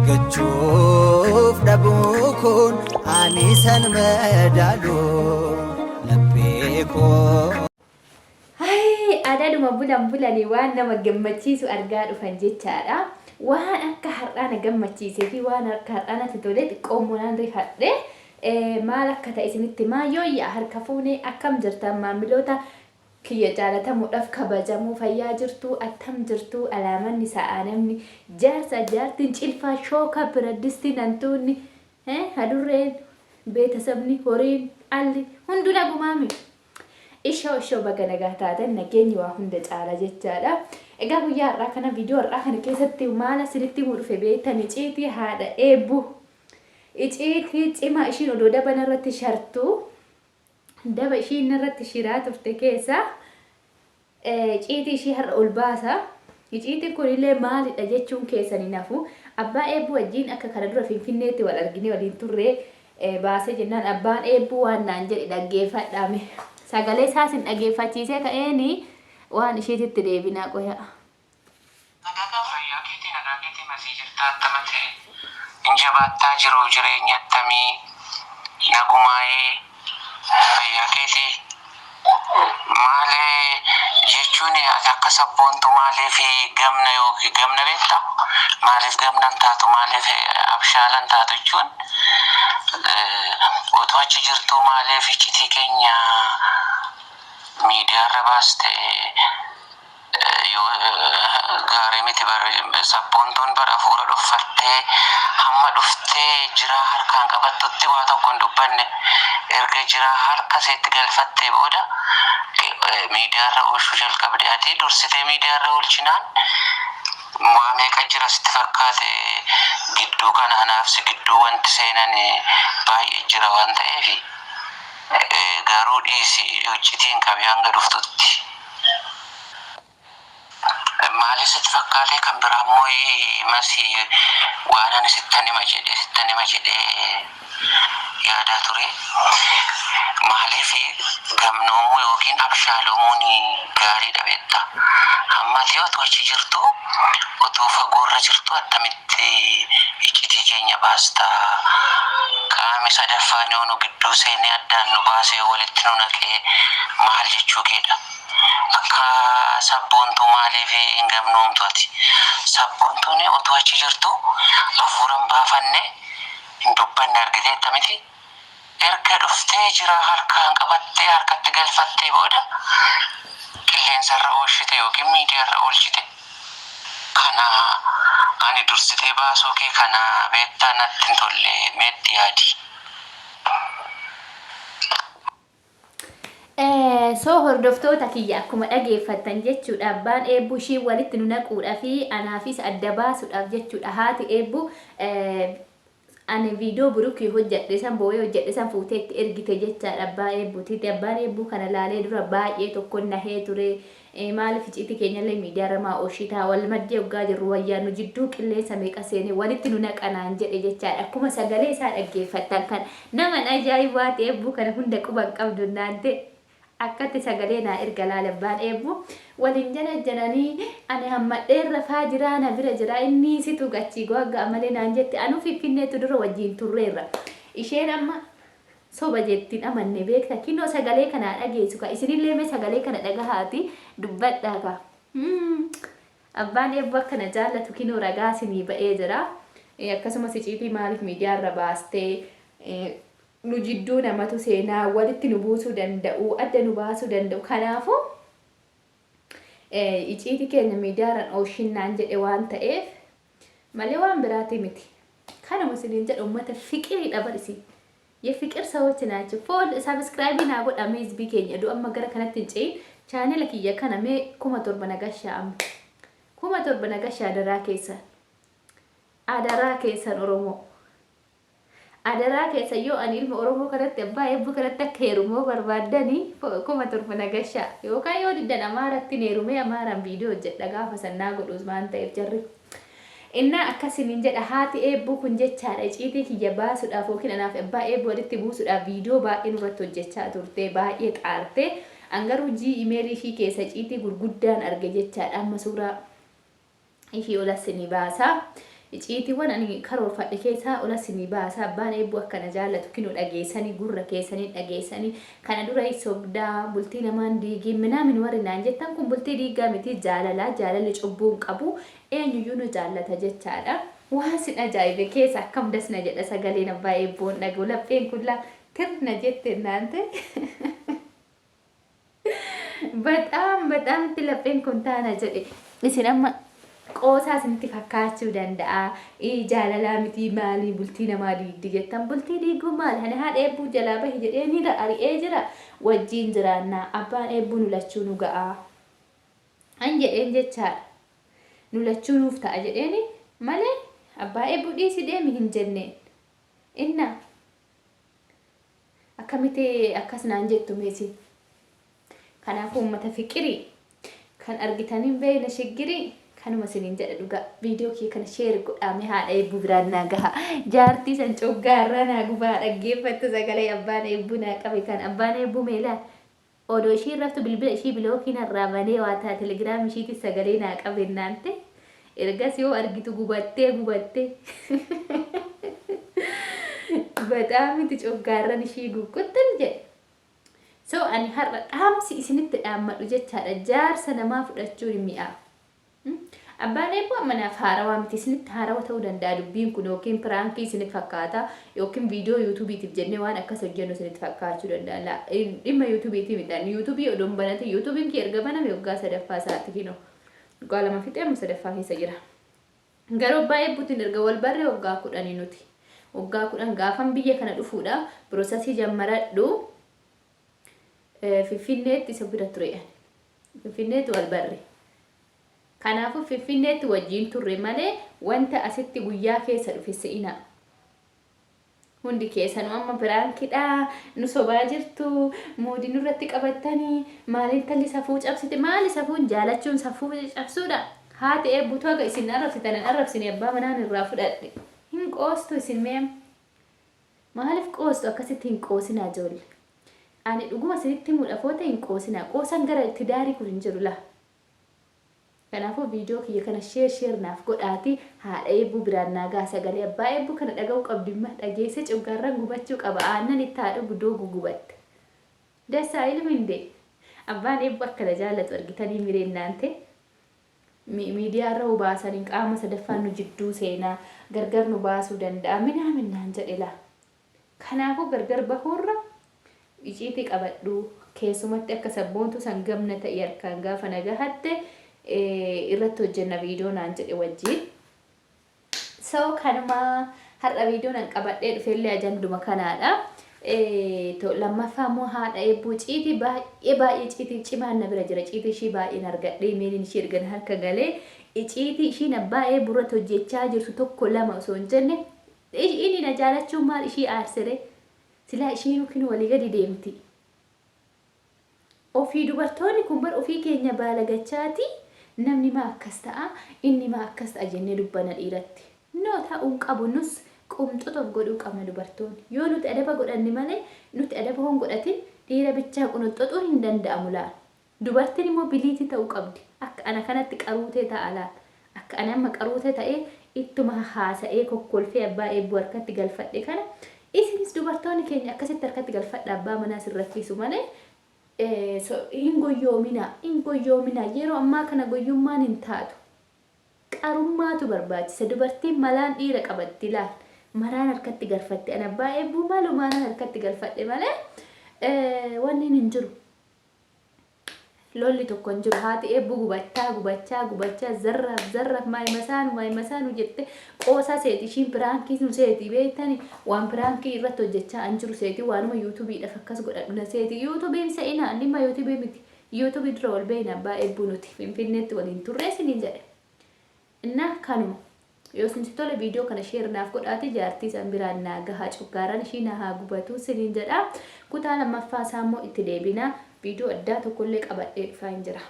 Argachuuf dhabuu kun ani san madaalu laphee koo. Ayii adaduma bulan bulanii waan nama gammachiisu argaa dhufan jechaadha. Waan akka har'aa na gammachiisee fi waan akka har'aa natti tole xiqqoo immoo naan rifadhe. Maal akka ta'e isinitti himaa. Yooyyaa harka fuunee akkam jirtan maamiloota kiyya jaalatamuudhaaf kabajamoo fayyaa jirtuu attam jirtuu alaamanni sa'aa namni jaarsa jaartiin cilfaa shooka biraddistiin hantuunni hadurreen beetasabni horiin alli hunduu nagumaami. Ishoo ishoo baga nagaa taatan nageenyi waa hunda caala jechaadha. Egaa guyyaa har'aa kana viidiyoo har'aa kana keessatti maal isinitti himuu dhufe beektan iciitii haadha eebbu. Iciitii cimaa ishiin odoo daba narratti shartu daba ishiin narratti shiraa turte keessa Iciitii ishii har'a ol baasa. Iciitiin kunillee maalidha jechuun keessan hin hafu. Abbaa Eebbuu wajjin akka kana dura Finfinneetti wal arginee waliin turre baasee jennaan abbaan Eebbuu waan naan jedhe dhaggeeffadhaa mee. Sagalee isaa isin dhageeffachiisee ka'eeni waan ishiititti deebinaa qoyaa. Fayyaa keetii nagaa keetii masii jirtaa attam ati hin jabaattaa jiruu jireenyi attamii nagumaayii fayyaa keetii maal jechuun ati akka sabboontu maaliif gamna yookiin gamna beekta maaliif gamna hin taatu maaliif abshaala hin taatu jechuun utuu achi jirtuu maaliif iccitii keenya miidiyaarra baaste Yoo gaarii miti bar sabboontuun bar afuura dhoffattee hamma dhuftee jiraa harkaan qabattutti waa tokko hin dubbanne erga jiraa harka iseetti galfattee booda miidiyaarra oolchuu jalqabde ati dursitee miidiyaarra oolchinaan waa meeqa jira sitti fakkaate gidduu kana anaaf si gidduu wanti seenan baay'ee jira waan ta'eef garuu dhiisi iccitiin qabi hanga dhuftutti. Maali sitti fakkaatee kan biraa immoo masi waan ani sittan hima jedhee sittan hima jedhee yaadaa ture. Maaliif gamnoomuu yookiin abshaalomuun gaariidha beektaa? Hamma ati utuu achi jirtu utuu fagoorra jirtu attamitti iccitii keenya baasta? Qaami sadaffaan yoo nu gidduu seenee addaan nu baasee walitti nu naqee maal jechuu keedha? Akka sabboontuu maaliif hin gamnoomtu ati? Sabboontuun utuu achi jirtu hafuura hin baafanne, hin dubbanne argiteetta miti? Erga dhuftee jiraa harkaan qabattee harkatti galfattee booda qilleensarra oolchite yookiin miidiyaarra oolchite. Kana ani dursitee baasuu kee kana beektaa natti hin tolle mee itti yaadi. So hordoftoota kiyya akkuma dhageeffattan jechuudha abbaan eebbuu ishii walitti nu naquudha fi anaafis adda baasuudhaaf jechuudha haati eebbuu ani viidiyoo burukii hojjadhe san boo'ee hojjadhe san fuutee itti ergite jechaadha abbaa eebbuutiitti abbaan eebbuu kana laalee dura baay'ee tokkon nahee ture Maaliif iciitii keenyallee miidiyaarra maa ooshitaa wal maddii hoggaa jirru wayyaa nu jidduu qilleensa meeqa seenee walitti nu naqa naan jedhe jechaadha. Akkuma sagalee isaa dhaggeeffattan kan naman ajaa'ibaati eebbuu kana hunda quba hin qabdu naante akkatti sagalee naa erga laale abbaan eebbuu waliin janajjananii ani hammadheen rafaa jiraa na bira jira inni situ gachii goagga'a malee naan jette anuu finfinneetu dura wajjiin turreerra isheen amma Soba jetti hin amanne beekta kinoo sagalee kana haa dhageessu ka isinillee mee sagalee kana dhagahaati dubbadhaa ka abbaan eebbu akka na jaallatu kinoo ragaa isinii ba'ee jira akkasumas iciitii maaliif miidiyaa irra baastee nu jidduu namatu seenaa walitti nu buusuu danda'u adda nu baasuu danda'u kanaafuu iciitii keenya miidiyaarraan ooshinnaan jedhe waan ta'eef malee waan biraatii miti. Kanuma isiniin jedha ummata fiqiriidha bar isin. Ye fiqir sawochi naachu. Fool sabiskiraayibii naa godha mee hizbii keenya oduu amma gara kanatti hin ce'in chaanela kiyya kana mee 7000 na gashaa amma. 7000 na gashaa adaraa keessan. Adaraa keessan Oromoo. Adaraa keessan yoo ani ilma Oromoo kanatti abbaa eebbuu kanatti akka heerumu yoo barbaaddani 7000 na gashaa. Yookaan yoo diddan Amaarattin heerumee Amaaraan viidiyoo hojjedha gaafa san naa godhuus waan ta'eef jarri. Innaa akkas isiniin jedha haati eebbuu kun jechaadha iciitii kiyya baasuudhaaf yookiin anaaf abbaa eebbuu walitti buusuudhaaf viidiyoo baay'ee nurratti hojjechaa turte baay'ee xaarte. An garuu G imeelii ishii keessa iciitii gurguddaan arge jechaadha amma suuraa ishii ol as ni baasa. Iciitiiwwan ani karoorfadhe keessaa ola sinii baasa. Abbaan eebbuu akka na jaallatu kinoo dhageessanii, gurra keessanii dhageessanii. Kana dura sobdaa bultii namaan diigii minaamin warri naan jettan kun bultii diigaa miti, jaalalaa. Jaalalli cubbuu hin qabu, eenyuyyuu nu jaallata jechaadha. Waan sin ajaa'ibe keessa akkam das na jedha sagaleen abbaa eebboon dhaga'u, lapheen kun laa tir na jette naan ta'e. Baxaam baxaamitti lapheen kun taana jedhe. Isin amma qoosaa isinitti fakkaachuu danda'a. Jaalalaa miti, maalii bultii namaa diigdi jettan. Bultii diiguu maali? Ani haadha eebbuu jalaa bahi jedhee ni ari'ee jira. Wajjiin jiraannaa. Abbaan eebbuu nu lachuu nu ga'a. An jedheen jechaadha. Nu lachuu nuuf ta'a jedheeni malee abbaa eebbuu dhiisi deemi hin jenneen. Inna Akkamitti akkas naan jettu mee isin? Kanaafuu uummata fiqirii kan argitanii hin beekne shiggirii kanuma isiniin jedha dhugaa. Viidiyoo kiyya kana sheer godhaa, mee haadha eebbuu biraan naa gaha. Jaartii san coggaarraa naa gubaa dhaggeeffattu sagalee abbaan eebbuu naa qabe kan abbaan eebbuu mee laal. Odoo ishiin raftu bilbila ishii bilookii narraa banee waa taa telegiraam ishiitis sagalee naa qabe naan ta'e. Ergas yoo argitu gubattee gubattee. Baxaamiti coggaarran ishii guqquttul jedhe. So ani har'a dhaamsi isinitti dhaammadhu jechaadha. Jaarsa namaa fudhachuun mi'aa. Abbaan eebboo amma naaf haarawaa miti, isinitti haarawa ta'uu danda'a dubbiin kun, yookiin piraankii isinitti fakkaata, yookiin viidiyoo yuutuubiitiif jennee waan akkas hojjennu isinitti fakkaachuu danda'a. Laa, dhimma yuutuubiitii miti. Ani yuutuubii odoon banate, yuutuubiin kiyya erga baname waggaa sadaffaa isaati kinoo. Waggaa 2 fixee amma sadaffaa keessa jira. Garuu abbaa eebbuutiin erga wal barree waggaa 10 nuti. Waggaa 10 gaafan biyya kana dhufuudha pirosasii jammaradhu Finfinneetti isa bira ture ani. Finfinneetti wal barre. Kanaafuu Finfinneetti wajjin turre malee wanta asitti guyyaa keessa dhufe se'inaa. Hundi keessanuu amma piraankidha, nu sobaa jirtu, muudii nurratti qabattanii, maal intalli safuu cabsite, maali safuun jaalachuun safuu cabsuudha? Haati eebbutu haga isin arrabsitan hin arrabsine, abbaa manaan irraa fudhadhe. Hin qoostu isin mee? Maaliif qoostu? Akkasitti hin qoosinaa ijoolle. Ani dhuguma isinitti himuudhaaf yoo ta'e hin qoosinaa. Qoosan gara tidaarii kun hin jiru laa. Kanaafuu viidiyoo kiyya kana share share naaf godhaatii haadha eebbuu biraan naa gaha. Sagalee abbaa eebbuu kana dhaga'uu qabdi, imma dhageessee coggaarran gubachuu qaba, aannan itti haa dhugu doogu gubatte. Dassaa ilmi indee abbaan eebbuu akka na jaallatu argitanii mireen naante miidiyaa irra hubaasanii qaama sadaffaan nu jidduu seenaa gargar nu baasuu danda'a minaamin naan jedhe laa. Kanaafuu gargar bahuurra iciitii qabadhu, keessumatti akka sabboontuu san gamna ta'i, harkaan gaafa na gahatte irratti hojjenna viidiyoo naan jedhe wajjiin. So kanuma har'a viidiyoon an qabadhee dhufellee ajanduma kanaadha. Lammaffaa immoo haadha eebbuu ciitii baay'ee baay'ee ciitii cimaan na bira jira. Ciitii ishii baay'een argadhee imeeliin ishii ergan harka galee iciitii ishiin abbaa eebbuu irratti hojjechaa jirtu tokko lama osoo hin jenne. Inni na jaalachuun maal ishii aarsere? Silaa ishiinuu kinoo walii gadi deemti. Ofii dubartoonni kun bar ofii keenya baalagachaati, namni maa akkas ta'a, inni maa akkas ta'a jennee dubbanna dhiiratti. No, ta'uu hin qabu, nus qumxuta of godhuu qabna dubartoonni. Yoo nuti adaba godhanne malee, nuti adaba hon godhatin dhiira bichaa qunuxxuxuun hin danda'amu laal. Dubartiin immoo biliitii ta'uu qabdi. Akka ana kanatti qaruutee ta'a laal. Akka ani amma qaruutee ta'ee ittuma hahaasa'ee kokkolfee abbaa eebbuu harkatti galfadhe kana, isinis dubartoonni keenya akkasitti harkatti galfadha, abbaa manaa sin rakkisu malee hin goyyoominaa. Hin goyyoominaa. Yeroo ammaa kana goyyummaan hin taatu. Qarummaatu barbaachisa. Dubartiin malaan dhiira qabatti laal. Maraan harkatti galfatte. Ani abbaa eebbuu malumaanan harkatti galfadhe malee wanni hin jiru. Lolli tokko hin jiru. Haati eebbuu gubachaa gubachaa gubachaa zarraaf zarraaf maay masaanu maay masaanu jette qoosaa seeti, ishiin piraankii nu seeti beektani, waan piraankii irratti hojjechaa an jiru seeti, waanuma yuutuubiidhaaf akkas godhadhu na seeti. Yuutuubiin se'ina, dhimma yuutuubii miti. Yuutuubii dura wal beekna, abbaa eebbuu nuti Finfinneetti waliin turree isiniin jedhe. Innaa kanuma. Yoo isinitti tole viidiyoo kana share naaf godhaatii jaartii san biraan naa gahaa, coggaaraan ishii naa haa gubatuu siniin jedha. Kutaa lammaffaa isaa immoo itti deebina. Viidiyoo addaa tokkollee qabadhee dhufaa hin jira.